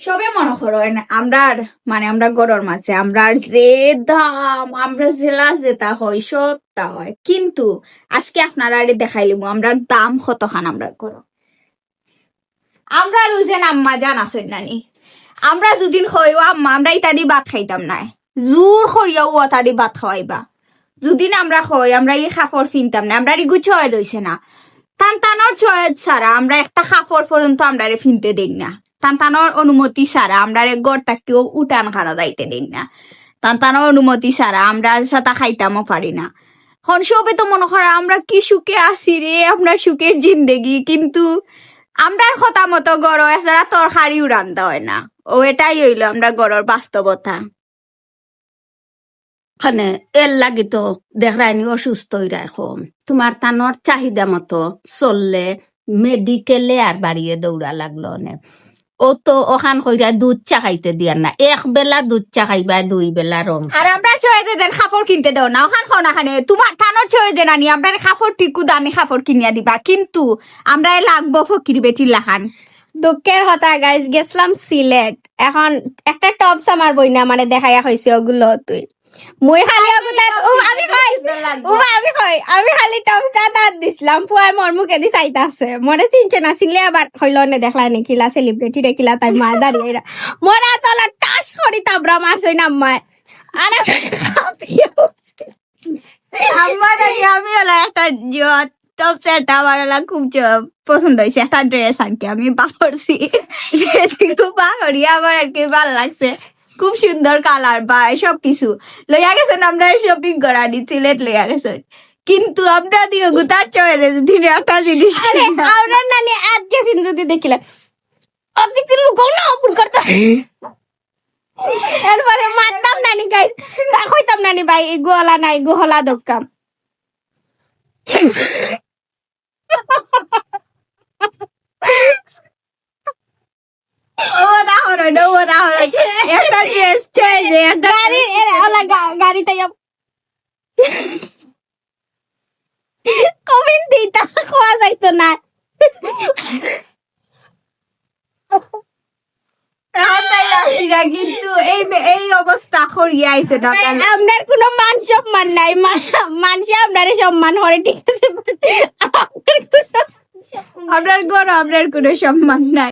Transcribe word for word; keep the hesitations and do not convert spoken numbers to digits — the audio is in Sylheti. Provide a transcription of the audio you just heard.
সবে মনো করইন আমরার, মানে, আমরার ঘরর মাঝে আমরার যে দাম, আমরা যেলা যেতা কই, সবতা অয়। কিন্তু আজকে আপনারারে দেখাইলিমু আমরার দাম কতখান আমরার ঘরো। আমরার অউ যে আম্মা জান আছইন নানি, আমরা যুদিন কই, "ও আম্মা, আমরা ইতাদি ভাত খাইতাম নায়," জোর করিয়া অউ অতাদি ভাত খাওয়াইবা। যুদিন আমরা কই, "আমরা ই কাপড় ফিনতাম নায়, আমরার ইগু চয়েজ অইছে না," তান তানর চয়েজ ছাড়া আমরা একটা কাপড় পর্যন্ত আমরারে ফিনতে দেইন না। তান তানর অনুমতি ছাড়া আমরারে ঘর থাকিও উঠান খাড়া যাইতে দেইন না। তান তানর অনুমতি ছাড়া আমরা সাতা খাইতামও পারি না। অখন সবে তো মনো করে আমরা কি সুখে আছি রে, আমরার সুখের জিন্দেগি, কিন্তু আমরার কথা মতো ঘরো এছাড়া তরকারিও রান্ধা অয় না। অউ এটাই অইলো আমরার ঘরর বাস্তবতা। অখানে এর লাগি তো দেখরায়নি অসুস্থ অইরায় কম। তুমার তানর চাহিদা মতো চললে মেডিকেলে আর বাড়িয়ে দৌড়া লাগলো অনে। অউ তো অখান কইরা দুধ চা খাইতে দিয়ার না, এক বেলা দুধ চা খাইবা, দুই বেলা রং চা। আর আমরার চয়েজে যেন কাপড় কিনতে দেও না, অখান কও না কেনে, তুমার তানর চয়েজে নানি, আমরারে কাপড় টিকু দামি কাপড় কিনিয়া দিবা, কিন্তু আমরারে লাগবো ফকির বেটির লাখান। দুঃখের কথা গাইস, গেছলাম সিলেট, অখন একটা টপস আমার বইনা মানে দেখাইয়া কইছে, "ওগুলো তুই।" মুই খালি ওগুতা, ও, আমি কই, ও, আমি কই, আমি খালি টপসটা তার দিছলাম, পুয়ায় মোর মুখেদি চাইতাছে। মোরে চিনছে না, চিনলে আবার কইলো, "নে দেখলায়নি কিলা সেলিব্রিটি রে, কিলা তাই মা দাঁড়িয়ে এরা।" মোরা তলা টাস করি তাবড়া মারছইন আম্মায়। আর আমি কাঁপিয়ে উঠছি। আম্মা জানি আমি ওলা একটা জিও টপ সেট আমার ওলা খুব চ-, পছন্দ অইছে। একটা ড্রেস আর কি আমি বাহরছি, ড্রেস খুব বাহরি, আমার আর কি ভালা লাগছে, খুব সুন্দর কালার বা সবকিছু। লইয়া গেছইন আমরারে শপিং করানি, সিলেট লইয়া গেছইন, কিন্তু আমরা দিও গুতার চয়েজে যদি একটা জিনিস আরে, আমরা নানি আজকে সিন যদি দেখিলে, অর্ধেক দিন লুকাও না, অপুর করতে। এরপরে মারতাম নানি গাই, তা কইতাম নানি ভাই, এই গোলা নাই, গোহলা দক্কাম। ও, না হরো, না, ও, না হরো। একটা ড্রেস চয়েজে, একটা গাড়ি, এরা, ওলা গা-, গাড়ি তাই আম-, কবিন দিতা খোয়া যাইতো না। এখন তাই আসি না, কিন্তু এই মে-, এই অবস্থা করিয়া আইছে না, তাই আমরার কোনো মান সম্মান নাই। মা-, মানষে আমরারে সম্মান করে, ঠিক আছে, but আমরার কোনো, আমরার ঘরো আমরার কোনো সম্মান নাই।